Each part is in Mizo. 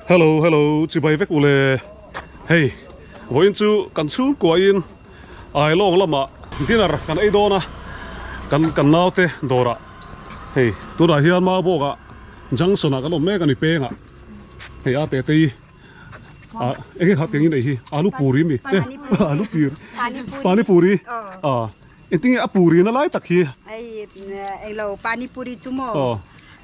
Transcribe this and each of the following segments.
Hello hello chibai vek ule hei vawiin chu kan chhungkua in Ailawng lamah dinner kan ei dawn a kan kan naute dawrah hei tunah hian Maubawk ah junction ah kan awm mek a ni pengah hei a tete hi ah enge kha tengin ei hi alu puri mi alu pur pani puri ah. Engtinge a puri na lai tak hi? Ei englo pani puri chu maw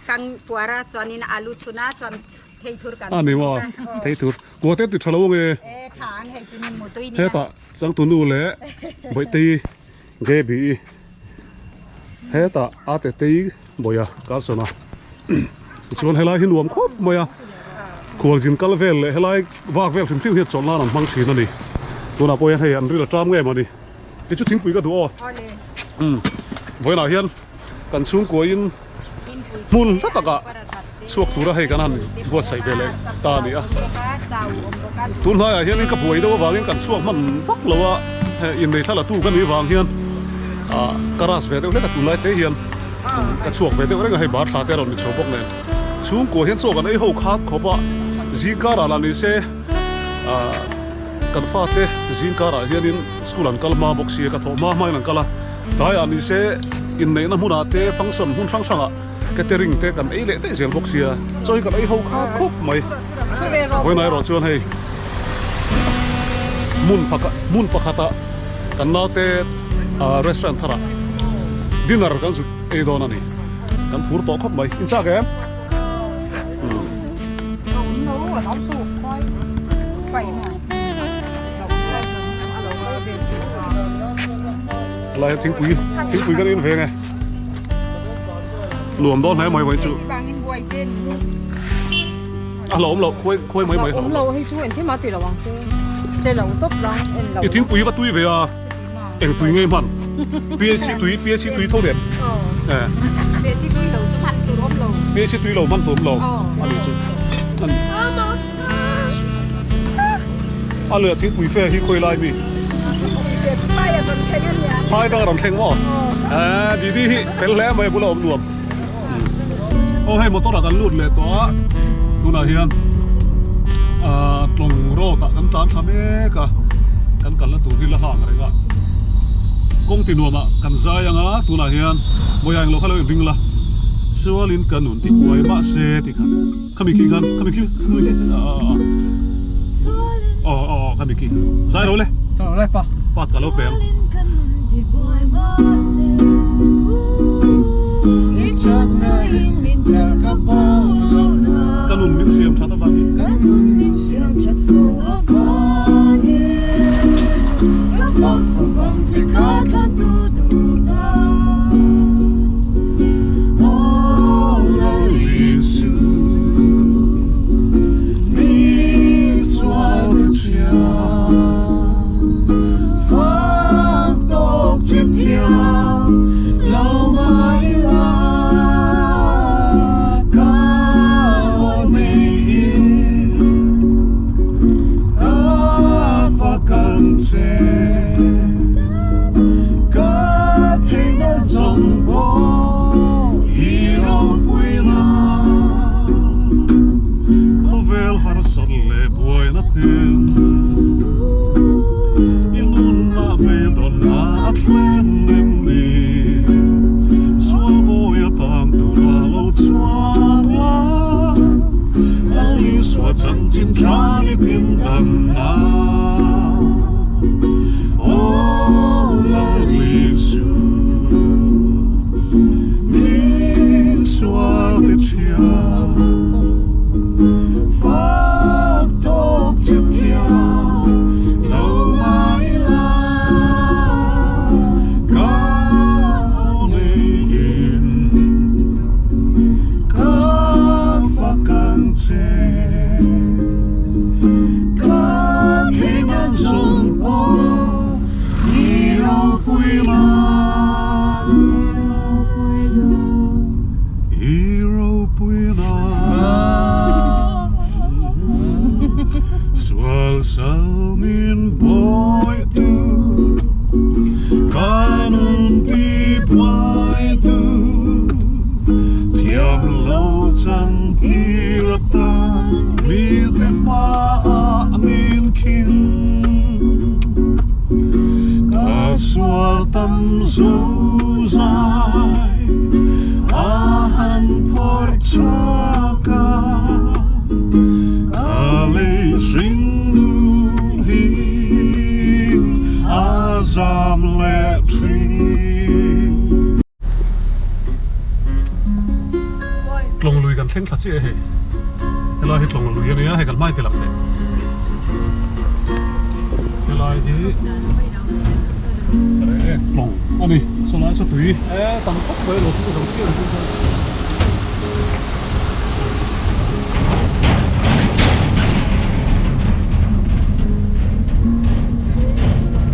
kang puar a chuanin alu chhun a chuan thei thur kan A ni maw thei thur kua te ti tha lo ange. E tha ang hei chu ni mutui nia. Hetah changtunu leh Bawihtei Gaby i hetah a tetei Bawia Carson a tichuan helai hi nuam khawp mai a khualzin kal vel leh helai vak vel hrim hrim hian chawlh nan an hmang thin a ni tunah pawh hian hei an ril a ṭam ngei mawni. Kei chu thingpui ka duh aw. Umm vawiinah hian kan chhungkuain hmun hla takah chhuak tura hei kan han buatsaih ve leh ta a ni a. Tun hlaiah hianin ka buai deuh avangin kan chhuak hman vak lo a, hei innei thla la tu ka nih vang hian ah ka ras ve deuh hlek a tunlai te hian ka chhuak ve deuh reng a, hei bar thla te a rawn ni chho bawk nen. Chhungkua hian chaw kan ei ho khat khawp a, zingkarah lah ni se ah Kan fate zing karah hianin school an kal hma bawk sia, ka thawh hma hmain an kal a, tlaiah ni se inneihna hmunah te function hmun hrang hrangah catering te kan ei leh daih zel bawk sia, chaw hi kan ei ho kha khawp mai. Vawiin erawh chuan hei hmun pakhat hmun pakhatah kan naute restaurant tharah dinner kan zut ei dawn a ni, kan phur tawh khawp mai. Inchak em? Lai thingpui thingpui kan in veng e nuam dawn hle mai vawiin chu a hlauhawm loh khuai khuai mai mai hlauhawm loh i thingpui va tui ve a eng tui ngei hman PHC tui PHC tui tho nen PHC tui lo hman tur awm lo a ni chu a leh thingpui fe hi khawi lai mi phai atanga rawn thleng maw eh didi hi fel hle mai a bula awm nuam aw hei motor ah kan lut leh tawh a tunah hian ah tlawng road ah kan tlan thla mek a kan kalna tur hi la hang reng a kawng ti nuamah kan zai ang a tunah hian vawiah englo kha lo inring la sualin ka nun ti buai mahse tih kha khami khi khan khami khi khami khi ah ah ah aw aw aw khami khi zai lo le pa ka lo pe ang. Ka nun min siam that avangin. Khawvel harsat leh buaina ten i nunah beidawnna a thleng em ni? Sual bawi atan tura lo chhuak la, Lal Isua chanchin tha ni tin danna. Aw Lal Isu, min sual te thiam, fak tawk che thiam lo mai la, ka aw neiin ka fak ang che. Ka. tan mite hmaah min khing Ka sual tam zo zai a han phawrh chhuak a Ka lei hring nun hi a zam leh thin. Tlawng lui kan thleng thla chiah e hei. Helai hi tlawng lui a nia hei kan hmai ti lang teh. Helai hi reh tlawng a ni. Sawlai saw tui e tam khawp mai lo chu ka zo chiah ang chu.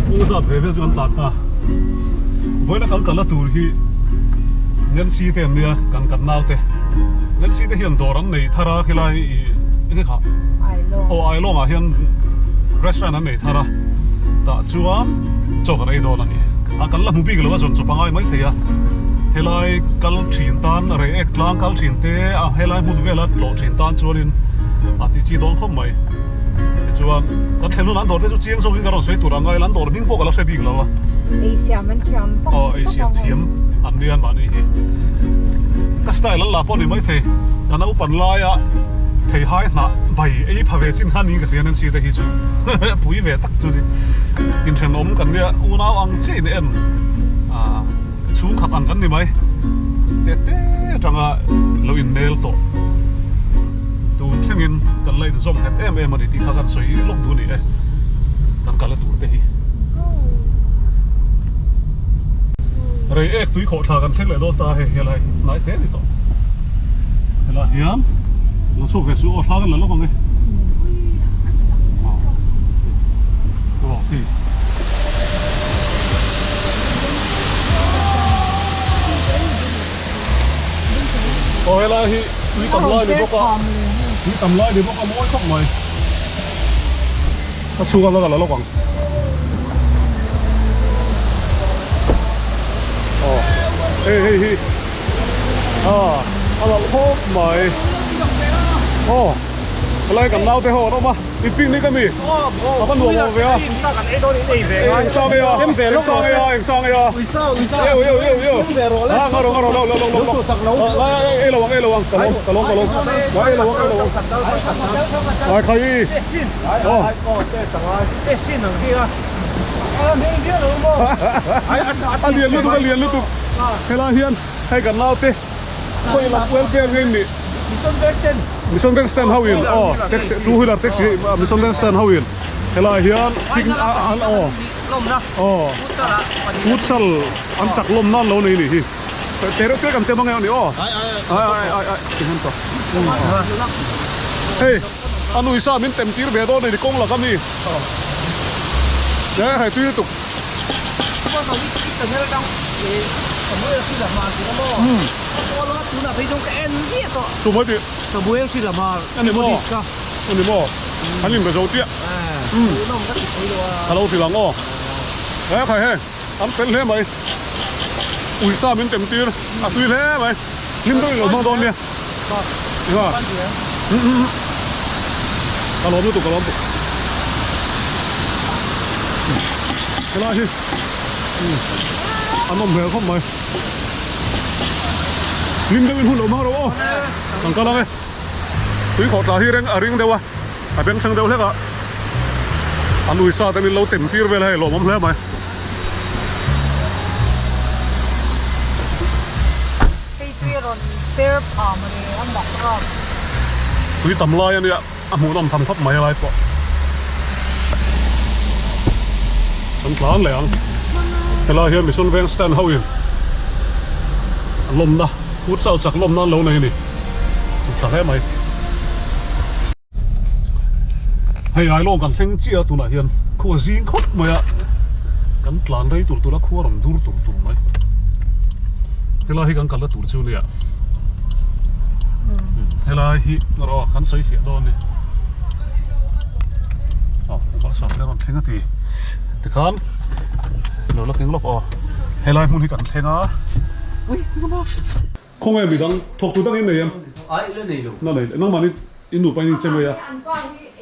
Kawng zat ve vel chu kan tlan ta. Vawiina kan kalna tur hi Nancy te an nia kan kan nau te. Nancy te hian dawr an nei thar a khilai ih enge kha aw Ailawng ah hian restaurant an nei thar a tah chuan chaw kan ei dawn a ni. A kan la hmu bik lo a zawn chawp a ngai maithei a helai kal thin tan rei ek tlang kal thin te a helai hmun vela tlawh thin tan chuanin a tih chi dawn khawp mai. Tichuan kan thlen hun an dawr te chu chiang zawkin ka rawn sawi tur a ngai lo an dawr hming pawh ka la hre bik lo a. Ei siam an thiam bawk Aw ei siam thiam an nia mahni hi ka style an la pawh a ni maithei ka naupan laia theihai hnah bai ei pha ve chin kha niin ka hria Nancy te hi chu pui ve tak chu ni inthenawm kan nia unau ang chiah in en ah chhungkhat ang kan ni mai te te atanga lo inmel tawh tun thlengin kan la inzawm nghet em em a ni tih kha kan sawi lawk duh a ni e kan kal a tur te hi rei ek tui khawh thla kan thleng leh dawn ta hei helai hnai te a ni tawh helai hian lo chhuak ve suh aw thla kan la lawk ang e aw khi. Aw helai hi tui tam lai ni bawk a tui tam lai ni bawk a mawi khawp mai ka chhung a la lawk ang aw hei hei hi a a lalh khawp mai aw helai kan naute ho an awm a. I picnic a mi? A va nuam awm ve a. Eng sang e a? Eng sang e a? Eng sang e a? Eu eu eu eu. Ha nga ro nga ro lo lo lo lo. Lai ei lo ang ei lo ang ka lawm ka lawm ka lawm. Lai ei lo ang ei lo ang. Lai khai i. Aw. A lian lutuk a lian lutuk. Helai hian hei kan naute khawi lam welfare nge in nih? Mission Bank stand ho in aw taxi two wheeler taxi Mission Bank stand ho in helai hian picnic a an aw aw futsal an chak lawm nan lo nei nih hi te reuh te kan tem ange ani aw ai ai ai ai ti hman tawh hei a nuisa min tem tir ve dawn a ni kawng laka mi e hei tui lutuk. Tu mai tih? Ani maw? Ani maw? An inbe zo chiah. Ka lo hrilh ang aw. He khai hei, an fel hle mai. Uisa min tem tir, a tui hle mai. Hlim deuhin lo hmang dawn nia. Eng a? Ka lawm lutuk, ka lawm lutuk. Helai hi a nawm hmel khawp mai. Hlim deuhin hun lo hmang ro aw. Kan kal ang e. Tui khawh tla hi reng a ring deuh a, a bengchheng deuh hlek a. An uisa te min lo tem tir vel hei lawmawm hle mai. Hei tui a rawn per phah mawle a mak rap. Tui tam lai a nia a hmuhnawm tham khawp mai a lai pawh. Kan tlan leh ang. Helai hian Mission Veng stand ho in an lawmna futsal chak lawmna an lo nei a ni. Tha hle mai. Hei Ailawng kan thleng chiah a tunah hian khua zing khawp mai a kan tlan rei tur tur a khua rawn dur tur tur mai helai hi kan kalna tur chu nia helai hi erawh kan sawi fiah dawn a ni aw malsawm te rawn thleng a ti tikhan lo la keng lawk aw helai hmun hi kan thleng a ui. Khawnge midang thawktu dang in nei em? Ai la nei lo. Na nei nangmah ni in nupa in che mai a.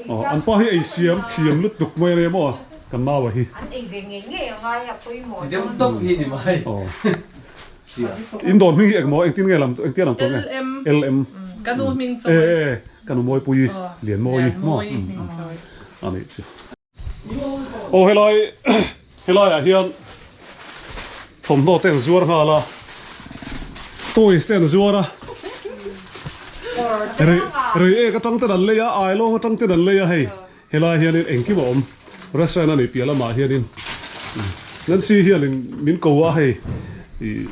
Aw an pa hi ei siam thiam lutuk mai a nia maw kan nau a hi. An ei ve ngei ngei a ngai a pawimawh dawn. Ti deuh tawp hi ni mai. Aw in dawn hming hi engmaw engtin nge lam engtia lam tawh nge? LM. LM. Ka nu hming chawi. E e ka nu Mawipuii Lianmawii maw? Lianmawii hming chawi. A nih chu. Aw helai helai ah hian thawmhnaw te an zuar nghal a toys te an zuar a rei rei ek atang ten an lei a ailawng atang ten an lei a hei helai hianin engkim a awm restaurant a nih piah lamah hianin Nancy hianin min ko a hei ih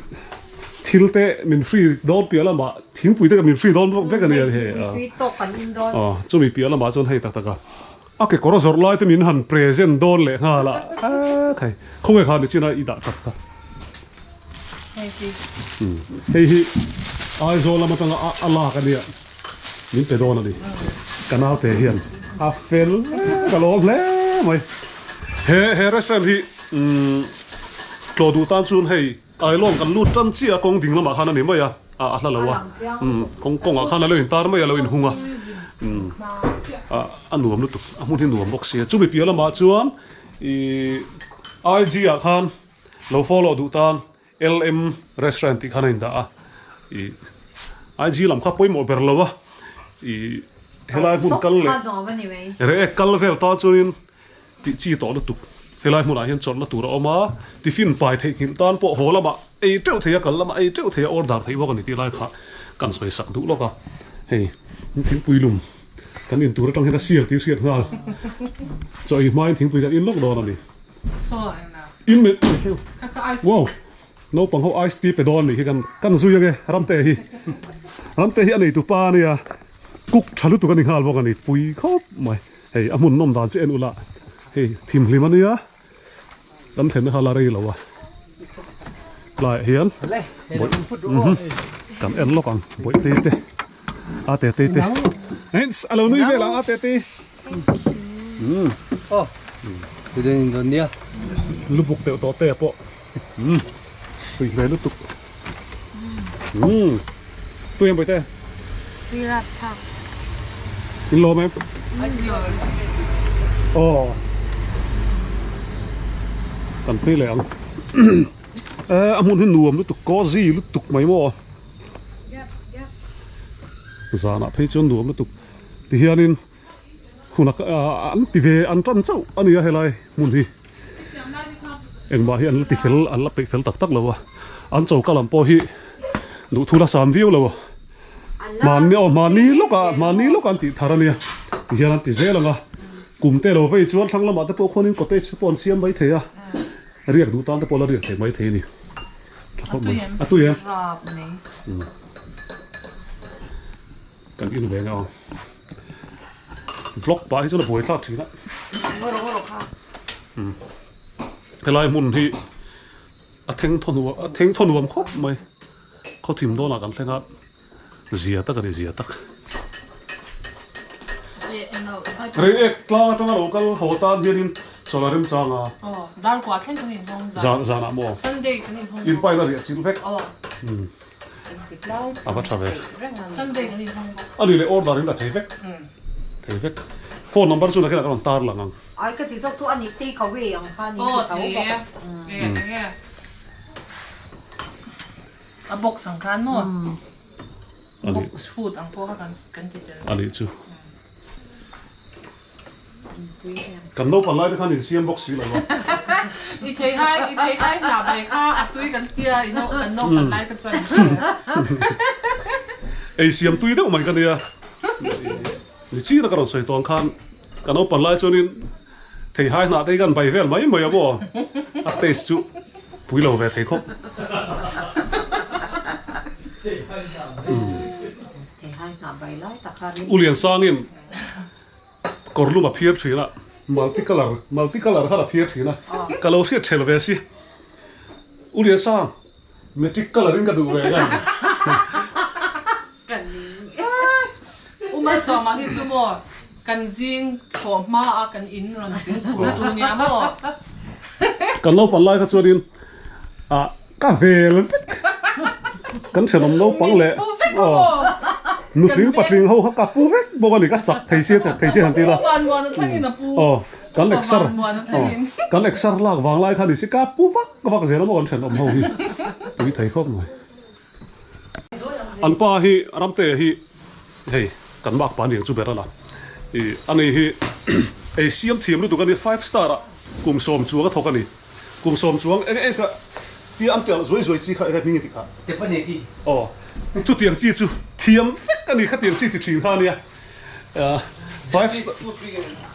thil te min free dawn piah lamah thingpui te min free dawn bawk vek a ni hei a chumi piah lamah chuan hei tak tak a. A kekawr a zawrh lai te min han present dawn leh nghal a, a khai khawnge kha ni chin a i dah tak kha. Hei hi Aizawl lam atanga a lak a nia min pe dawn a ni. Ka naute hian a fel ka lawm hle mai. He he restaurant hi tlawh duh tan chuan hei Ailawng kan lut tan chiah a kawng ding lamah khan a ni mai a, a a hla lo a, umm kawng kawngah khan a lo intar mai a lo inhung a, umm a a nuam lutuk a hmun hi nuam bawk sia chumi piah lamah chuan ihh IG ah khan lo follow duh tan LM restaurant tih khan a indah a, ih IG lam kha pawimawh ber lo a, ih helai hmun kal leh reh kal vel tan chuanin. Tih chi tawh lutuk. Helai hmunah hian chawlhna tur a awm a, tiffin pai theihnghilh tan pawh haw lamah ei teuh thei a, kal lamah ei teuh thei a, order theih bawk a ni tih lai kha kan sawi sak duh lawk a. Hei thingpui lum kan in tur atang hian a sial tih hriat nghal. Chaw ei hmain thingpui kan in lawk dawn a ni. In me wow naupang ho ice tea pe dawn a nih hi kan kan zui ange Ramte hi. Ramte hi a neitu pa a nia, cook tha lutuk a ni nghal bawk a ni, pui khawp mai. Hei a hmun nawm dan chu en ula hei thimhlim a nia kan thlenna kha la rei lo a tlaiah hian kan en lawk ang bawihte te a te te te a lo nui vel ang a te te lubuk deuh tawh te pawh tui hmel lutuk tui em bawihte tui rap thak in lawm em aw kan phei leh ang a hmun hi nuam lutuk cozy lutuk mai maw zanah phei chuan nuam lutuk tihianin Hun a an ti ve an tan chauh a ni a helai hmun hi engmah hi an la ti fel an la peih fel tak tak lo a an choka lam pawh hi duhthu la sam viau lo a mahni aw mahni lawkah mahni lawkah an tih thar a nia tihian an ti zel ang a kum te lo vei chuan thlang lamah te pawh khuanin cottage te pawh an siam mai thei a riak duh tan te pawh la riak thei mai thei a ni tha khawp mai a tui em. Kan in ve nga vlog pah hi chuan a buai thlak thin a helai hmun hi a theng thaw nuam a theng thaw nuam khawp mai khaw thim dawnah kan thleng a zia tak a ni zia tak rei ek tlang atanga lo kal haw tan hianin chawlh a remchang a zan zanah maw in pain a riah chilh vek. A va tha ve. A ni leh order in la thei vek. Thei vek. Phone number chu nakinah ka rawn tar lang ang. Ai ka ti zawk chu a ni take away ang kha ni ti tho bawk. A box ang khan maw? Box food ang pawh kha kan ti tel. A nih chu. Kan naupang lai te khan insiam bawk si lo a. I thei hai, i thei hai hna bai kha a tui kan tia i no kan naupang lai kha chuan in hria. Ei siam tui deuh mai ka nia. Ni chin a ka rawn sawi tawh ang khan ka naupang lai chuanin thei hai hnah te hi kan bai vel mai mai a maw. A taste chu pui lo ve thei khawp. Thei hai hnah bai lai tak kha rin. U Liansangin Kawr lum a phiar thin a, multi colour multi colour khan a phiar thin a, ka lo hriat ṭhel ve si. U Liansang, matric colour in ka duh ve ngang. U Malsawma hi chu maw kan zing thlawh hma a kan in rawn ching phur tu nia maw. Kan naupang lai kha chuanin ah ka vel vek. Kan thenawm naupang leh nutling patling ho kha ka pu vek bawk a ni ka chak thei sia chak thei sia han ti ila aw kan exer kan exer lak vang lai kha ni si ka pu vak vak zel a maw kan thenawm ho hi pui thei khawp mai. An pa hi Ramtea hi hei kan mak pa niang chu ber a la ih ani hi ei siam thiam lutuk a ni five star ah kum sawm chuang a thawk a ni kum sawm chuang eng eng kha tia an tiang zuai zuai chi kha eng hming i ti kha aw chutiang chi chu thiam vek a ni khatiang chi ti thin kha a nia five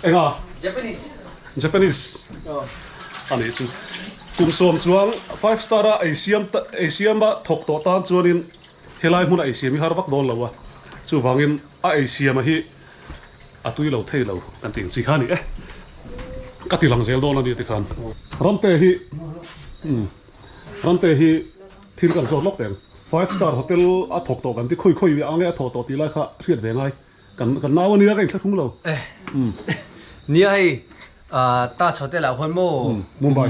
eng a Japanese a nih chu kum sawm chuang five star a ei siam ei siam a thawk tawh tan chuanin helai hmun a ei siam hi har vak dawn lo a chuvangin a ei siam a hi a tui lo thei lo kan tih ang chi kha a ni e ka ti lang zel dawn a ni tikhan Ramte hi umm Ramte hi thil kan zawt lawk teh ang five star hotel a thawk tawh kan ti khawi khawi ang nge a thawh tawh tih lai kha hriat ve ngai. Kan kan nau a nia ka inthlahrung lo. Eh. Nia hei Taj Hotel ah huan maw? Mumbai.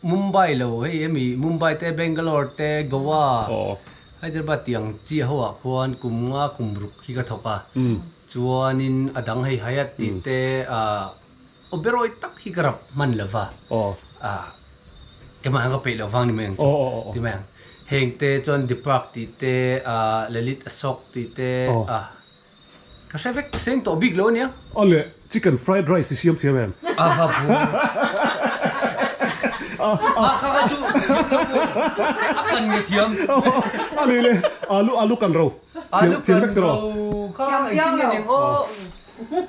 Mumbai lo hei hemi Mumbai te Bangalore te Goa Hyderabad tiang chiah ho ah khuan kum nga kum ruk hi ka thawk a. Chuanin a dang hei Hyatt tih te Oberoi tak hi ka rap hman lo va. Keimah hian ka peih loh vang ni mai ang chu ti mai ang. Heng te chuan Deepak tih te Lalit Ashok tih te Ka hre vek seng tawh bik lo ania. Aw le, chicken fried rice i siam thiam em? A va bu. A kha kha chu thiam lo maw? A kan nge thiam. A ni le, alu alu kan ro. Alu kan ro kha engtin nge ning aw.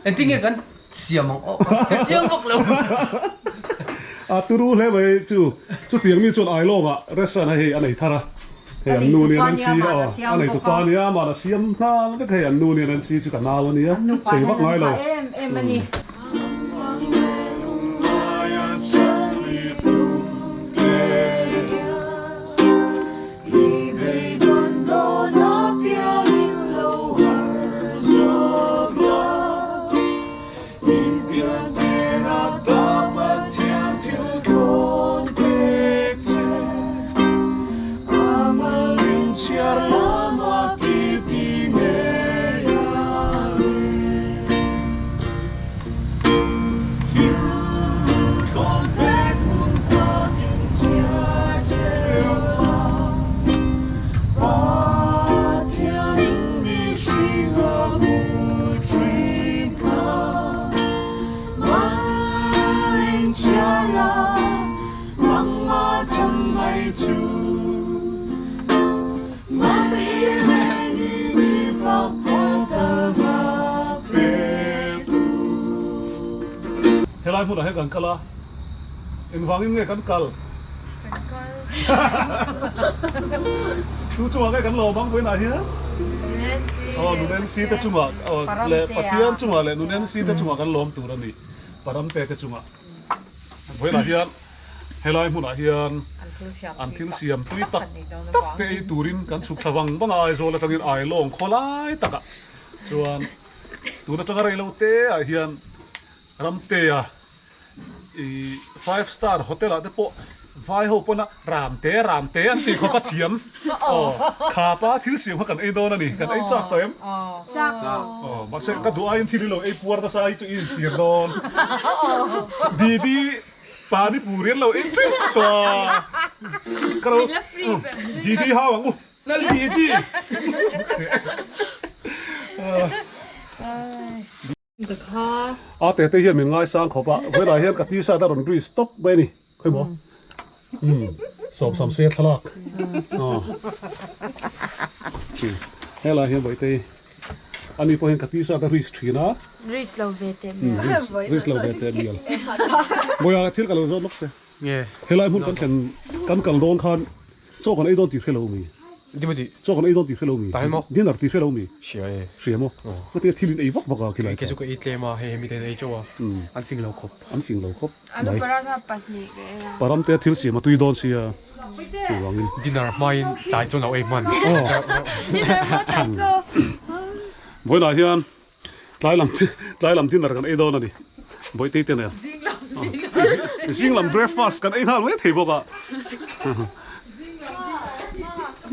Engtin nge kan siam ang aw. Ka chiang bawk lo. A turu hle mai chu chutiang mi chuan Ailawngah restaurant a hei a nei thar a. Hei an nu nen an si a, a nei tupa ania mah la siam nghal vek hei an nu nen an si chu ka nau ania sei vak ngai lo. Helai hmunah hian kan kal a, engvangin nge kan kal? Kan kal. Tu chungah nge kan lawm ang vawiinah hian? Aw Nunensi te chungah leh Pathian chungah leh Nunensi te chungah kan lawm tur a ni, Paramte te chungah. Vawiinah hian Helai hmunah hian an thil siam tui tak tak te ei turin kan chhuk thla vang vang a, Aizawl atangin Ailawng khaw lai takah chuan tun atanga rei lo te ah hian Ramtea ih five star hotel ah te pawh vai ho pawna Ramte Ramte an tih khawp a thiam aw khapa thil siam kha kan ei dawn a ni, kan ei chak tawh em? Chak. Aw mahse ka duh aiin thil hi lo ei puar nasa hi chu i inchhir dawn. Didi. Pani puri an lo en teuh tawh a. Ka lo Didi hau ang u. Lal Didi. A te te hian min ngaisang khawp a, vawilah hian ka t-shirt a rawn grease tawp mai a ni. Khawi maw? Umm sawmsam se thlalak. Helai hian Bawihte Ani pawh hian ka t-shirt a risk thin a. Risk lo ve teh mial. Risk lo ve teh mial. Bawiha thil ka lo zawt lawk se. Nge. Helai hmun kan thlen kan kal dawn khan chaw kan ei dawn tih hre lo mi. Timothy. Chaw kan ei dawn tih hre lo mi. Tahe maw? Dinner tih hre lo mi. Hria e. Hria maw? Ka tia thil in ei vak vak a khilai. Kei chu ka ei tlem a hei hemi te ei teuh a. An fing lo khawp. An fing lo khawp mai. Alu paratha pahnih ka ei a. Paramte thil siam a tui dawn sia. Chuvangin. Dinner hmain tlai chuan lo ei hman. Dinner hma tlai chu. Vawiinah hian tlai lam tlai lam dinner kan ei dawn a ni. Bawihte te nen. Zing lam breakfast kan ei nghal mai thei bawk a.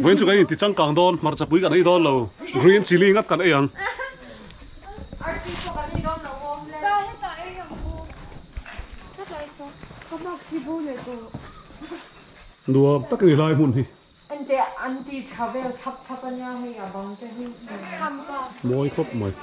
Vawiin chu kan inti changkang dawn, hmarcha pui kan ei dawn lo, green chilli ngat kan ei ang. Nuam tak a ni lai hmun hi. Mawi khawp mai.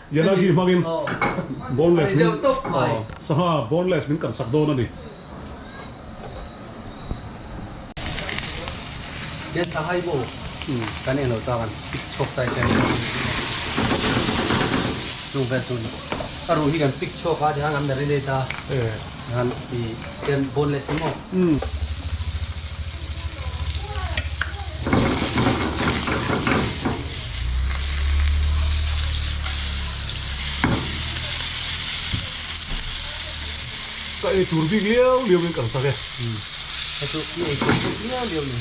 Yanagi hmangin boneless min sangha boneless min kan sak dawn a ni. Ka ei tur bik liau liau in kan chak e. Hei chu i ei tur bik liau liau ni.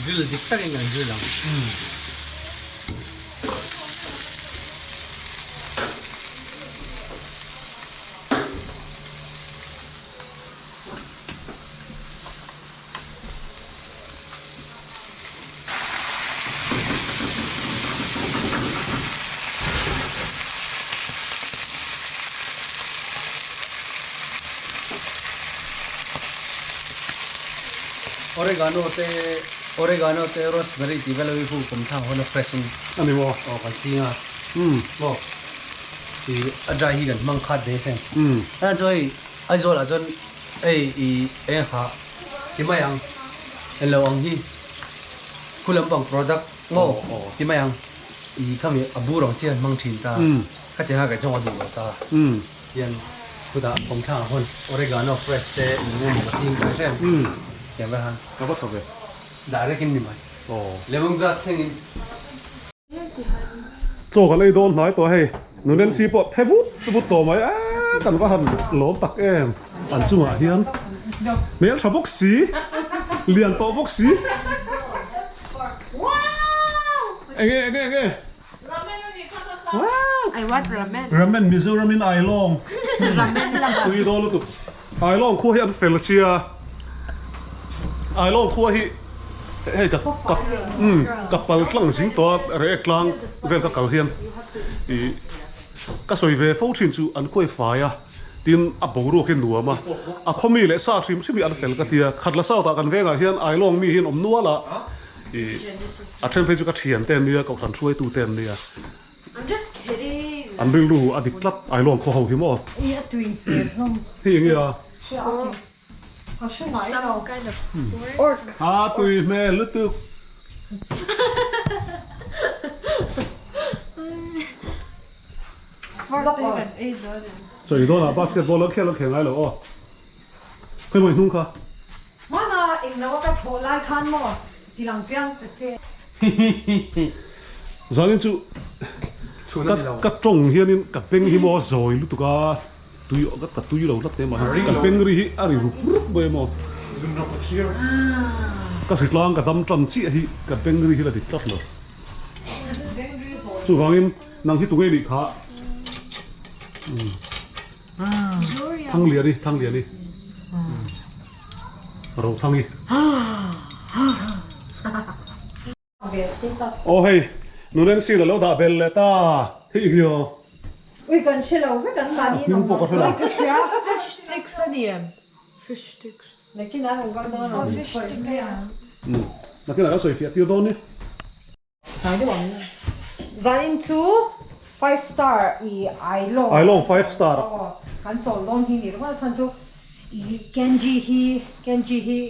Grill dik takin kan grill ang. Oregano te oregano te rosemary tih vel ho hi hu kum thlang hawn a fresh in a ni maw? Aw kan ching a maw ih a dry hi kan hmang khat ve heng a chuan hei Aizawl ah chuan hei ih eng ha ti mai ang englo ang hi khu lampang product maw ti mai ang ih khami a bur ang chian hmang thin ta khatiang a kei chuan ka duh lo ta hian khutah kawmthlang ah hawn oregano fresh te eng emaw ka ching ta hrem tiang vel khan ka va tha ve direct in ni mai lemon grass thleng in. Chaw kan ei dawn hnai tawh hei nu Nancy pawh phe vut vut tawh mai a kan va han lawm tak em an chungah hian hmel tha bawk si lian tawh bawk si enge enge enge Ramen Mizoram in Ailawng tui dawn lutuk Ailawng khua hi an fel sia Ailawng khua hi hei ka ka umm ka pal tlang zing tawh a reh tlang vel ka kal hian ih ka sawi ve fo thin chu an khuai fai a tin a boruak hi nuam a a khaw mi leh sa hrim hrim hi an fel ka tia khat la south ah kan vengah hian Ailawng mi hi an awm nual a ih a then phei chu ka thian te an nia kohhran hruaitu te an nia. An rilru a dik tlat Ailawng khaw ho hi maw? Hei enge a? A tui hmel lutuk. Chawi dawnah basketball an khel an khel ngai lo aw. Khawi maw i hnung kha? Hmana englo a ka thawh lai khan maw ti lang chiang ta che. Zanin chu ka tawng hianin ka beng hi maw a zawi lutuk a, tui ka tui lo tlat hle mai. Ka beng ri hi a ri rup rup mai a maw. Ka hritlang ka dam tan chiah hi ka beng ri hi la dik tlat lo. Chuvangin nang hi tunge nih kha? Thangliani Thangliani Ro Thangi Aw hei Nu Nancy la lo dah bel leh ta hei hi aw Ui kan hre lo vek an mahni hming pawh ka hre lo Ka hria fish sticks a ni em fish sticks Nakin an rawn kal dawn a fish stick a ni Nakin ah kan sawi fiah tir dawn ni. Hnai deuh ang. Zanin chu five star i Ailawng. Ailawng five star. Aw kan chawl dawn hi ni ringawt a chhan chu i Kenji hi Kenji hi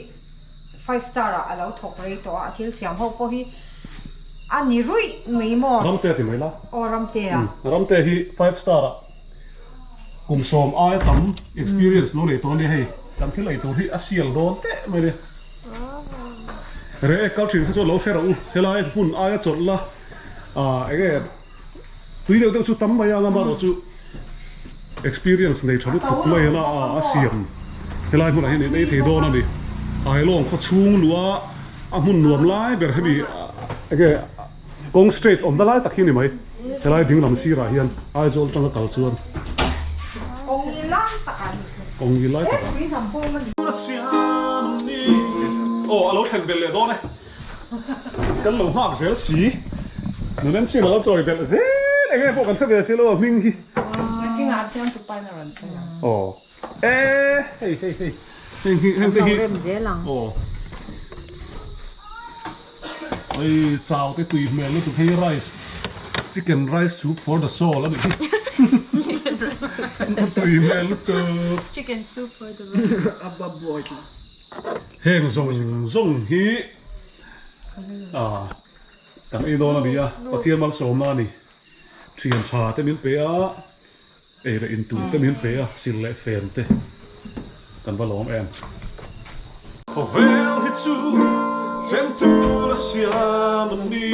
five star ah a lo thawk rei tawh a a thil siam ho pawh hi a ni ruih mai maw. Ramte ti mai la. Aw Ramte a. Ramte hi five star ah kum sawm aia tam experience lo nei tawh a nia hei kan thil ei tur hi a sial dawn teh mai nia. Reh kal thin kha chu lo hre rawh u, helai hmun aia chawlh la ah enge Tui deuh deuh chu tam mai a anga amaherawhchu experience nei tha lutuk mai a a siam helai hmunah hian in ei thei dawn a ni. Ailawng khaw chhung luh a a hmun nuam lai ber hemi enge kawng straight awmna lai tak hi a ni mai. Helai ding lam sirah hian Aizawl atanga kal chuan kawng ngil lai tak a ni. Aw a lo thlen belh leh dawn e. Kan lo nghak zel si. Nunensi a lo chawi belh zel eng nge pawh kan hre ve si lo a hming hi. Nakinah siam tu pain a rawn sawi ang. Aw e hei hei hei heng hi heng te hi. Kan lo rem zel ang. Aw ei chau te tui hmel lutuk hei rice chicken rice soup for the soul a nih hi. Chicken rice soup for the soul. Tui hmel lutuk. Chicken soup for the rice. Heng zawng zawng hi ah kan ei dawn a ni a, Pathian malsawmna a ni. Thian tha te min pe a, ei leh in tur te min pe a, sil leh fen te kan va lawm em. Khawvel hi chu chen tur a siam a ni,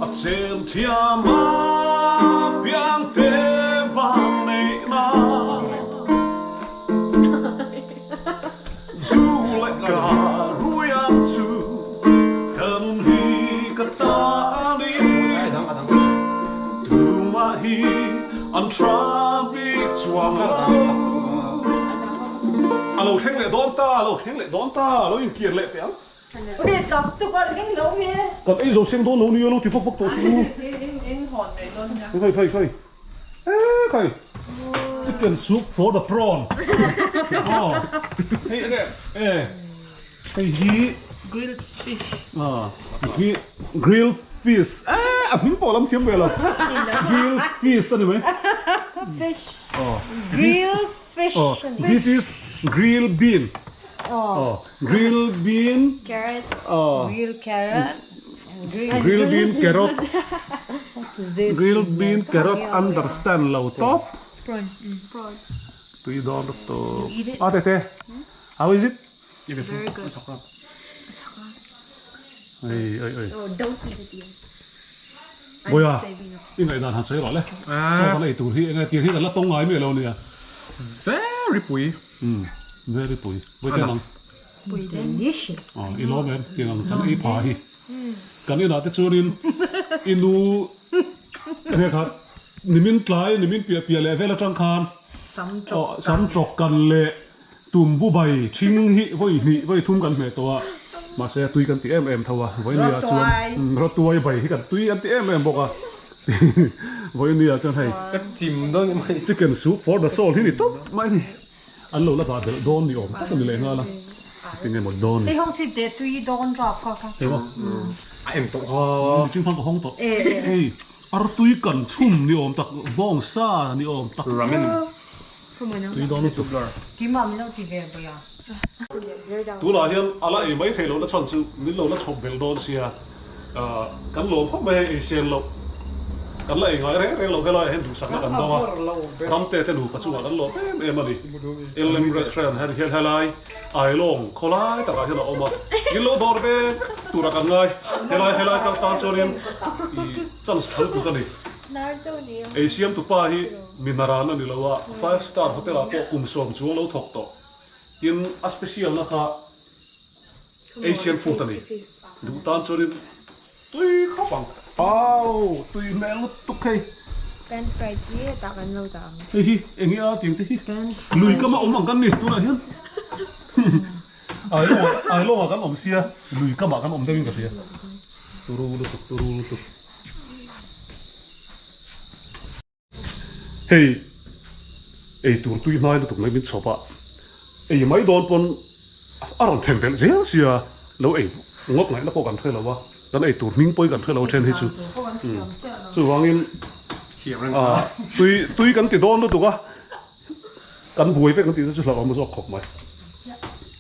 a chen thiam a piang te vang neihna. Kan ei zo seng dawn lo nia lo ti vak vak tawh suh u. Khai khai khai. Eh khai chicken soup for the prawn aw hei enge eh hei hi grilled fish ah hi grilled fish eh a hming pawh lam thiam ve lo grilled fish ani mai fish aw grilled fish aw this is grilled bean aw grilled bean carrot aw grilled carrot Grill bean carrot Grill bean carrot understand lo tawp Tui dawn rawk tawp A tete How is it? Very good Ei ei ei Boya i ngaihdan han sawi rawh le Chaw kan ei tur hi enge tiang hi kan la tawng ngai miah lo nia Very pui Very pui Vawi te nang Delicious. Aw i lawm em tiang ang kan ei pha hi. Kan inah te chuanin i nu enge kha nimin tlai nimin piah piah leh vel atang khan sam tawk kan leh tumbu bai thing hi vawi hnih vawi thum kan hmeh tawh a mahse tui kan ti em em tho a vawi nia chuan rawtuai bai hi kan tui an ti em em bawk a vawi nia chuan hei chicken soup for the soul hi ni tawp mai a ni. An lo la dah belh dawn ni awm tak a ni leh nghal a, tinge maw dawn ni. Hei hawng chi teh tui dawn rap kha kha. Hei maw? A eng tawh kha. Ching khan ka hawng tawh. Hei ar tui kan chhum ni awm tak, bawng sa ni awm tak. Ramen. Tui dawn lutuk. Keimah min lo ti ve bawi a. Tunah hian a la ei mai thei lo na chhan chu min lo la chhawp belh dawn sia. Kan lawm khawp mai hei ei sen loh kan la ei ngai reng reng loh helaiah hian duhsakna kan dawng a, Ramte te nupa chungah kan lawm em em a ni. LM Restaurant hian hian helai Ailawng khawlai takah hian a awm a, in lo dawr ve vek tura kan ngai. Helai helai kal tan chuanin ih chance tha lutuk a ni. Ei siamtu pa hi mi naran a ni lo a, five star hotel ah pawh kum sawm chuang lo thawk tawh. Tin a special na kha Asian food a ni. Duh tan chuanin tui khawp ang. Au! Tui hmel lutuk hei. Pan fried hi hetah kan lo dah ang. Hei hi eng nge a tiang te hi? Lui kama awm ang kan ni tunah hian. Ailawng ailawngah kan awm sia lui kamah kan awm deuhin ka hria. Turu lutuk turu lutuk. Hei ei tur tui hnai lutuk mai min chhawp a, ei mai dawn pawn a rawn then belh zel sia, lo ei ngawt ngaihna pawh kan hre lo a, kan ei tur hming pawhin kan hre lo then hi chu chuvangin tui tui kan ti dawn lutuk a, kan buai vek an tih te chu hlauhawm zawk khawp mai.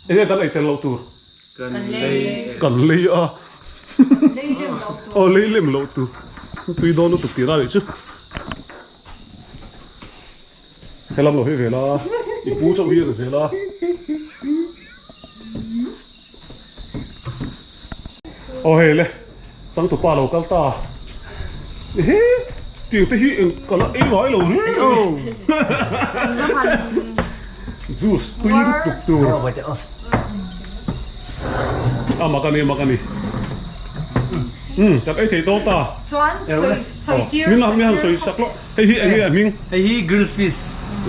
Enge kan ei tel loh tur? Kan lei a. Aw lei lem loh tur. Tui dawn lutuk tih na nih chu. Helam lo hi ve la, i pu chauh hi a ni zel a. Aw hei le, changtupa lo kal ta. Ehe tiang te hi eng ka la ei ngai lo reng a ni. Juice tui lutuk tur. A mak a ni a mak a ni. Umm kan ei thei dawn ta. Chuan sawi sawi tir. Min han min han sawi sak lawk. Hei hi eng nge a hming? Hei hi grill fish.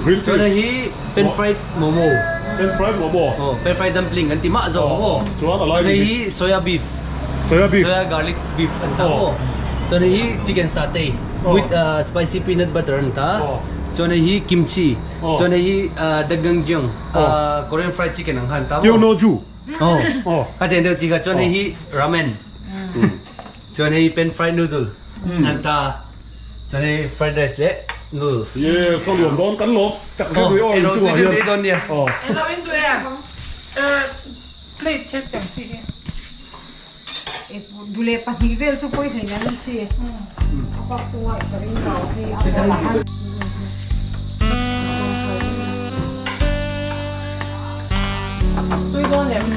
Grill fish. Chuan hei hi pan fried momo. Pan fried momo. Aw pan fried dumpling an ti mah zawk ang aw. Chuan a lai Chuan hei hi soya beef. Soya beef. Soya garlic beef an ta aw. Chuan hei hi chicken satay with spicy peanut butter an ta. Chuan hei hi kimchi. Chuan hei hi dakgangjeong Korean fried chicken ang kha an ta maw. Kyonoju. Aw. Kha tiang deuh chi kha. Chuan hei hi ramen. Chuan hei pan fried noodle an ta. Chuan hei fried rice leh noodles. Yes, a nuam dawn kan lawm tak zet mai aw in chungah hian. Ei dawn nia. Aw. Elo in duh em? Plate hian tiang chi hi. Dule pahnih vel chu pawi hlei nan chi. A pak chunga i ka ring lo hei a bowl ah han. Tui dawn em?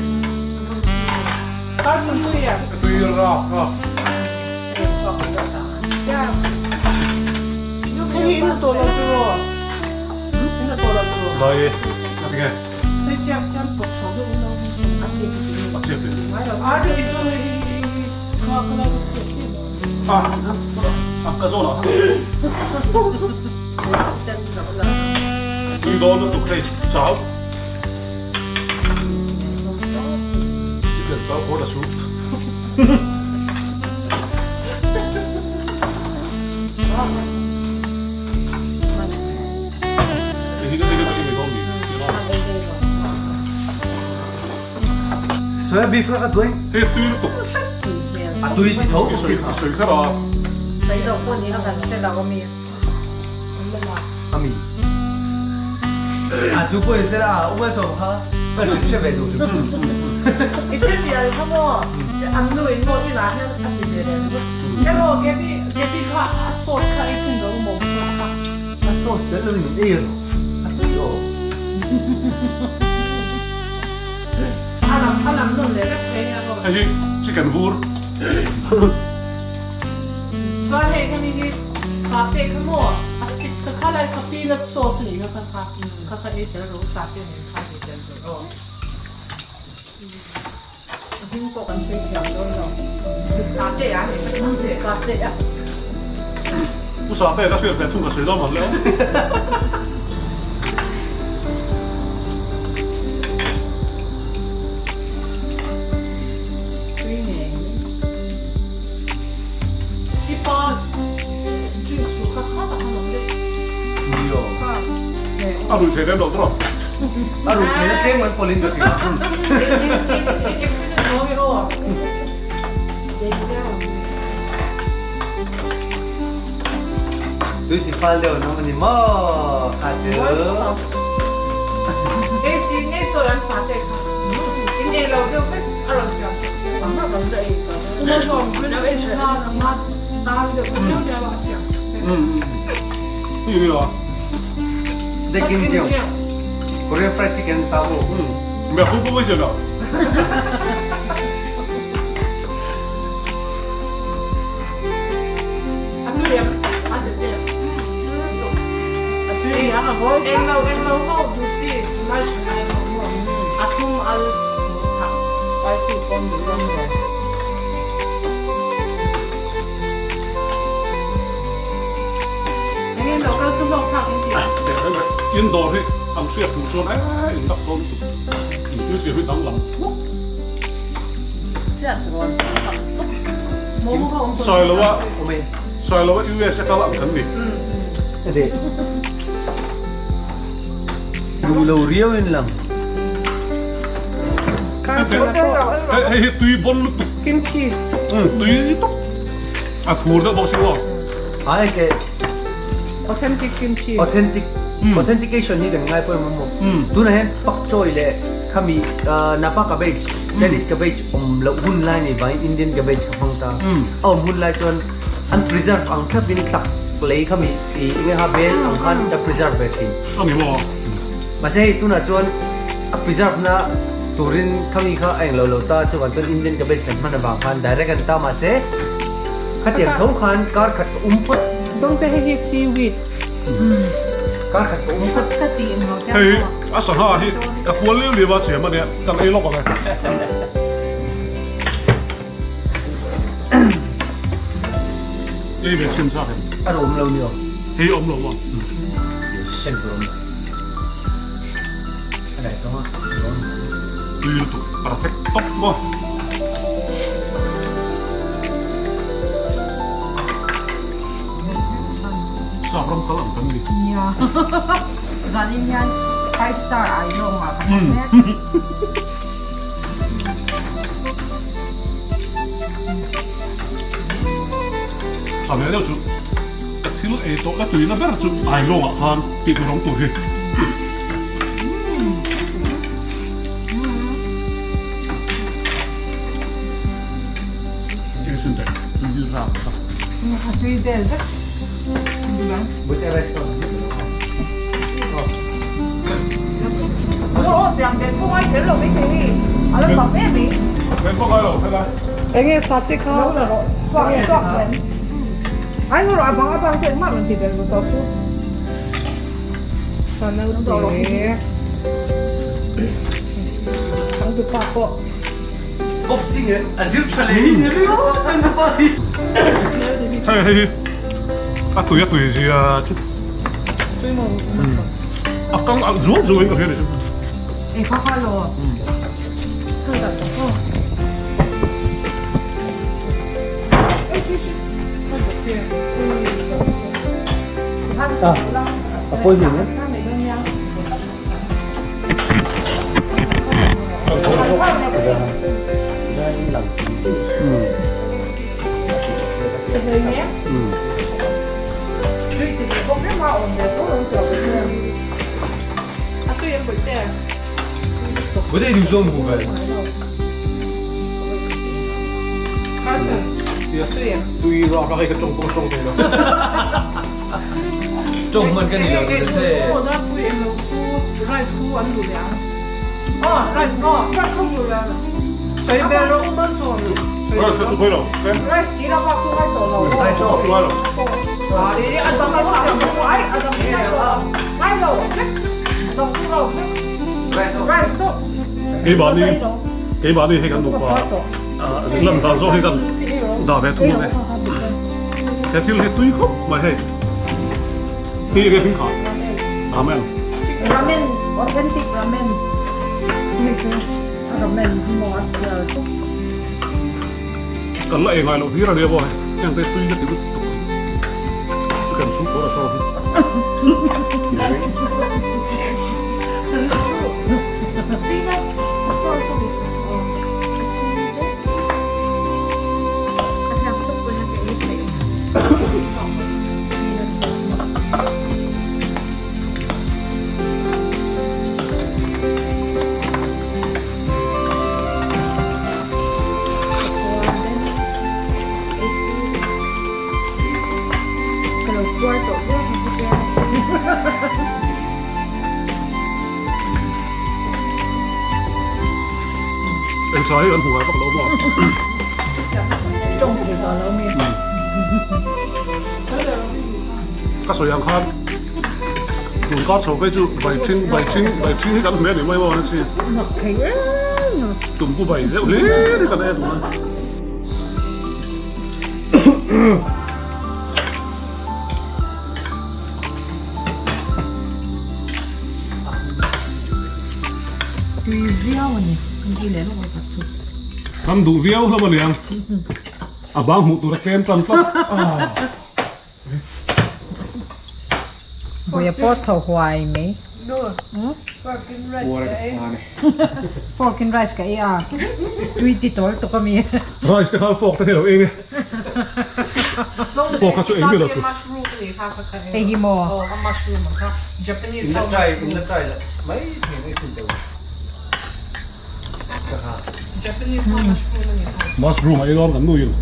Carson tui em? Tui rap rap. Dai a tinge. A chep e. A a ka zawn ah. Tui dawn lutuk hei chau. Chicken chau for the soup. Soya beef kha ka duai. Hei tui lutuk. A tui ti tho. I sawi i sawi kher a. Sawi loh pawh ni a kan hre lo ami. Ami. A chu pawh in sela a upa sawm kha ka hrim hre ve duh hrim. I thil ti al kha maw an nu in maw inah hian a ti ve leh ringawt. Emaw Gaby Gaby kha a sauce kha ei chhin lo maw sauce kha. A sauce tel lo in ei rawh a tui aw. A lam a lam nawn leh vek thei nia maw. Hei hi chicken vur. Chuan hei hemi hi sateh kha maw a spit kha kha lai kha peanut sauce a nih kha kha kha kha kha ei tel rawh u sateh nen khan ei tel tur aw. A hming pawh kan sawi thiam dawn lo. Sateh a nih kha sateh. Sateh a. Pu sateh ka hriat ve thung ka sawi dawn man leh aw. Tui ngei. I pa drinks tur kha kha tak an awm daih. Nio. A rui thei lem lo tawh. A rui thei na tlem an pawlh in ka hria. In accident lo nge aw. Tui ti fal deuh an awm a ni maw kha chu. Ei ti ngei tawi an sa te kha. In ei lo deuh vek a rawn siam sak che. Uma zawm grill fish kha nangma tan deuh ta miau miau a a siam sak che. Dekin chiang Korean fried chicken ta mu. Mẹ không có cái gì đâu. A tui em a ti te. A tui eng lo eng lo ho duh chi tunlai thalai ho maw a thlum al hmuh phah waifu pawn duh dawn lo. Eng nge lo kal chu hlawk thlak in ti a. In dawr hi an hriat hmuh chuan eh in dak dawn lutuk in thil siam hi danglam thuak. Sailoa Sailoa US a kal ang kan ni. Duh lo riau in lang. Hei hi tui bon lutuk. Kimchi. Tui tawp. A thur deuh bawk si maw. Ai ke. Authentic kimchi. Authentic authentication hi kan ngai pawimawh maw. Tunah hian pak choy leh khami napa cabbage Chinese cabbage awm loh hun lai ni vangin Indian cabbage ka hmang ta. A awm hun lai chuan an preserve ang thlapin tlak lei khami ih eng nge kha bel ang khan ka preserve ve thin. Ani maw? Mahse hei tunah chuan a preserve na turin khami kha a englo lo ta chuvang chuan Indian cabbage kan hman avang khan direct an ta mahse. Khatiang tho khan kar khat ka um phawt. Dawngte hei hi seaweed. Kar khat ka um phawt. Ka ti eng lo te. Hei a sangha hi ka pual liu liu a siam a nia kan ei lawk ang e. Ei ve chhin chak em. A rawm lo ni aw. Hei awm lo maw? Yes. En tur awm lo. A dai tawng a. Tui lutuk perfect top maw. Sap ram kal ang kan ni. Nia. Zanin hian five star ai lawng ah kan awm mek. Tha ve deuh chu ka thil ei tawh ka tuina ber chu ai lawngah khan tih tur awm tur hi. A tui vel vek. Enge sate kha ai ngor abang abang te engmah rawn ti vel tawh su sanaute changtupa pawh boxing a zir tha leh hi ni ringawt changtupa hi hei hei hi a tui a tui zia chu a kang alh zuau zuau in ka hria ni chu ei kha kha lo ka dat tawh aw a pawi hmel em Tawng hman ka ni lo ni che. Keimahni keimahni hei kan nupa lan dan zawk hi kan dah ve thung a ni. He thil hi tui khawp mai hei. Hei enge hming kha? Ramen. Ramen, authentic ramen. Ramen hi maw a chhiar tuk. Kan la ei ngai loh hlir a nia maw hei. Heng te tui na ti lutuk tuk. Chicken soup pawh a saw hi. Eng tha hi kan hmu ngai vak lo maw? Ka sawi ang khan tun kar chho phei chu vai ṭhing vai ṭhing vai ṭhing hi kan hmu a ni mai maw na chi tumpu vai deuh hlir hi kan en a. Tui viau a ni kan ti leh lawk lawk chu. Kan duh viau hlawm a niang. A bang hmuh tur a tlem tan tlat. Buia pawh tho huai mai. Fork in rice ka ei a. Tui ti tawl tuk a mi. Rice te khan fork te thei lo eng e. Fork kha chu eng ber lo tu. Hei hi maw? In la try in la try la mai thei mai sin teu. Mushroom a ei dawn kan nu in.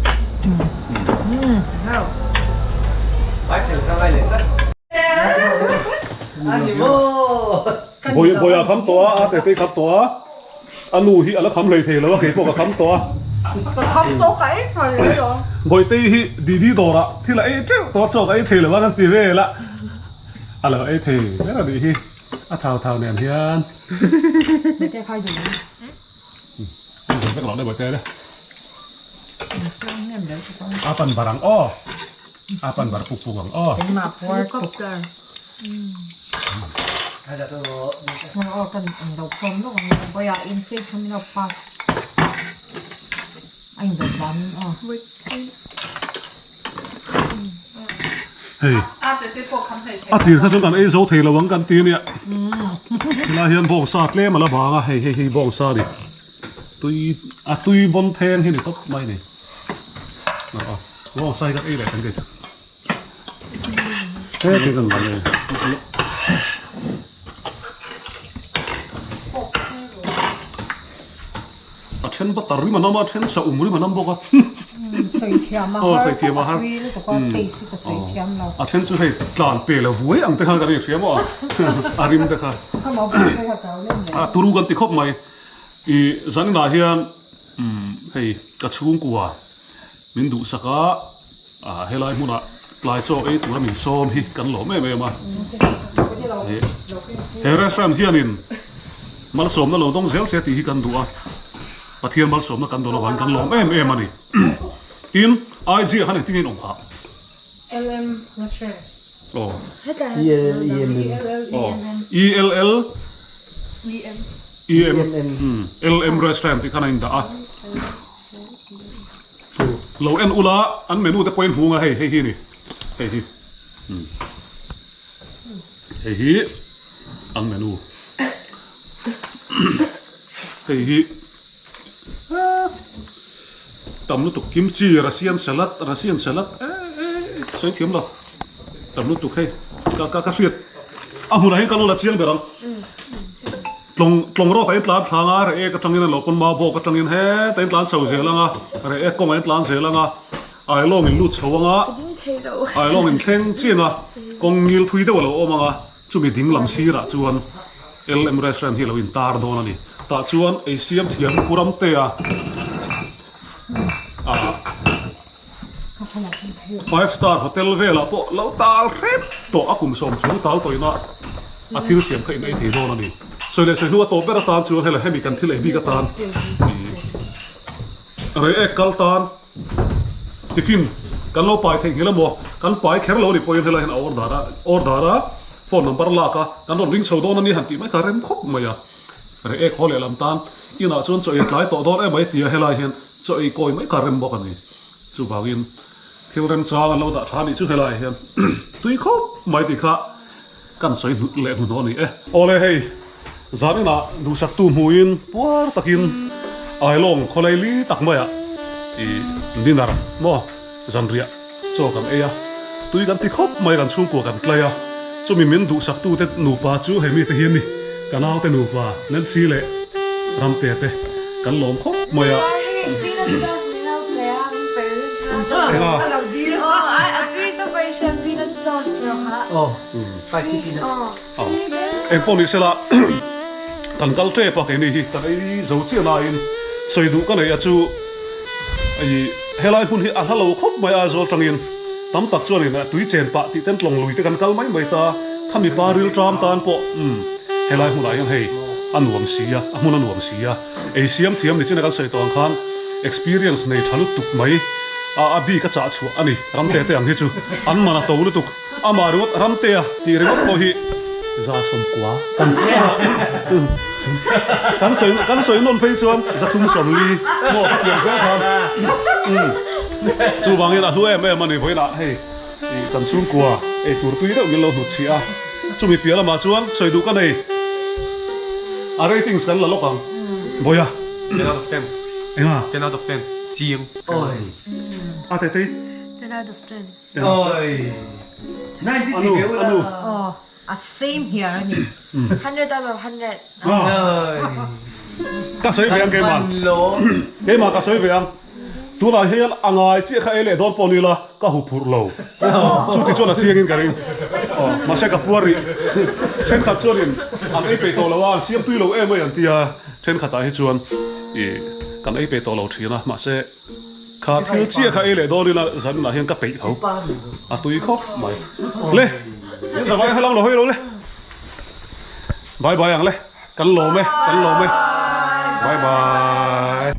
Bawi a kham tawh a, a tete kham tawh a, a nu hi a la kham hlei thei lo a, keipawh ka kham tawh a. Ka kham tawk a ei thei lo alawm. Bawihte-i hi Didi dawrah thil a ei teuh tawh a, chaw ka ei thei lo a kan ti vel a. A lo ei thei ber a nih hi, a thau thau nen hian. Bawihte khai duh em? Ei zo vek loh le Bawihte le. A pan bar ang aw. A pan bar puk puk ang aw. Engmah puar tuk. Aw kan lo khawm lawk ang Bawiah in plate kha min lo pass. A in dawt dan aw. Hei a tir kha chuan kan ei zo thei lo ang kan ti ania helai hian bawngsa tlem a la vang a hei hei hi bawngsa a ni tui a tui bawn theng hi ni tawp mai a ni aw bawngsa hi kan ei leh kan ti chu he kan ban e. A then butter rim a nam a, a then saum rim a nam bawk a. Sawi thiam a har khawp a tui lutuk a taste hi ka sawi thiam lo. A then chu hei tlan pe la vuai ang te khan kan inhria maw a rim te kha. A turu kan ti khawp mai. I zaninah hian hei ka chhungkua min duhsak a, helai hmunah tlai chaw ei tura min sawm hi kan lawm em em a. He restaurant hianin Malsawmna lo dawng zel se tih hi kan duh a, Pathian malsawmna kan dawn avangin kan lawm em em a ni. Tin, IG ah khan engtin nge in awm khah? LM Restaurant. Aw. ELEMM. Aw. ELL. EM. EM. LM Restaurant tih khan a indah a. Lo en ula, an menu te pawhin hmung a hei, hei hi a ni. Hei hi. Hei hi. Ang menu hei hi tam lutuk kimchi russian salad russian salad eh eh sawi thiam lo tam lutuk hei ka ka ka hriat a hmunah hian ka lo la chiang ber ang tlawng tlawng rawk ah hian tlan thlang a reh ek atangin a lo pawn mau bawk atangin heta in tlan chho zel ang a reh ek kawngah in tlan zel ang a. Ailawng in lut chho anga, Ailawng in thleng chiang a, kawng ngil thui deuh a lo awm anga, chumi ding lam sirah chuan LM Restaurant hi a lo in tar dawn a ni. Tah chuan ei siam thiam Pu Ramtea ah Five Star Hotel velah pawh lo tal hrep tawh a kum sawm chuang tal tawh ina a thil siam kha in ei thei dawn a ni. Sawi leh sawi hnu a tawp ber atan chuan hela hemi kan thil ei bik atan ih rei ek kal tan Tiffin kan lo pai theih nghilh emaw kan pai kher lo a nih pawhin helai hian a order a order a phone number lak a kan rawn ring chho dawn a ni han tih mai kha rem khawp mai a reh ek haw leh lam tan inah chuan chaw ei tlai tawh dawn em mai tia helai hian chaw ei kawi mai kha rem bawk a ni chuvangin thil remchang an lo dah tha a nih chu helai hian tui khawp mai tih kha kan sawi hnu leh hnuhnawh a ni e. Awle hei. Zaninah duhsaktu hmuin puar takin Ailawng khawlai li tak maiah i dinner maw zanriah chaw kan ei a, tui kan ti khawp mai kan chhungkua kan tlai a, chumi min duhsaktute nupa chu hei mite hi a ni, ka naute nupa Nancy leh Ramtea te kan lawm khawp mai a. Enga? Eng pawh ni sela kan kal tep a keini hi kan ei zo chiah laiin sawi duh ka nei a chu ih helai hmun hi a hla lo khawp mai a Aizawl tangin tam tak chuanin tui chen pah tih ten tlawng lui te kan kal mai mai ta khami pa ril tram tan pawh umm helai hmunah hian hei a nuam si a a hmun a nuam si a ei siam thiam ni chin a kan sawi tawh ang khan experience nei tha lutuk mai a a bik a chah chhuah a ni ramte te ang hi chu an man a to lutuk. Amah ringawt Ramtea tih ringawt pawh hi 190 kan kan sawi kan sawi nawn phei chuan 340 maw ka pian zel khan chuvangin a hlu em em a ni vawiinah hei ih kan chhungkua ei tur tui deuh min lo hnut chhiah a chumi piah lamah chuan sawi duh ka nei a ratings kan la lawk ang vawiah 10 out of 10 enga 10 out of 10 chiang a tete 10 out of 10 Oi. 90 ti ve ula. Anu. Oh, a same here a ni. 100 out of 100. Oi. Ka sawi ve ang keimah. Keimah ka sawi ve ang. Tunah hian a ngai chiah kha ei leh dawn pawh ni la ka hu phurh lo. Chuti chuan a chiangin ka ring. Aw, mahse ka puar rih. Thenkhat chuanin an ei peih tawh lo a, an siam tui lo em mai an ti a. Thenkhatah hi chuan ih. Kan ei pe tawh lo thin a, mahse kha thil chiah kha ei leh dawn ila zanah hian ka peih tho. A tui khawp mai. Le, in zavai kha lang lo hawi lo le. Bye bye ang le, kan lawm e, kan lawm e. Bye bye.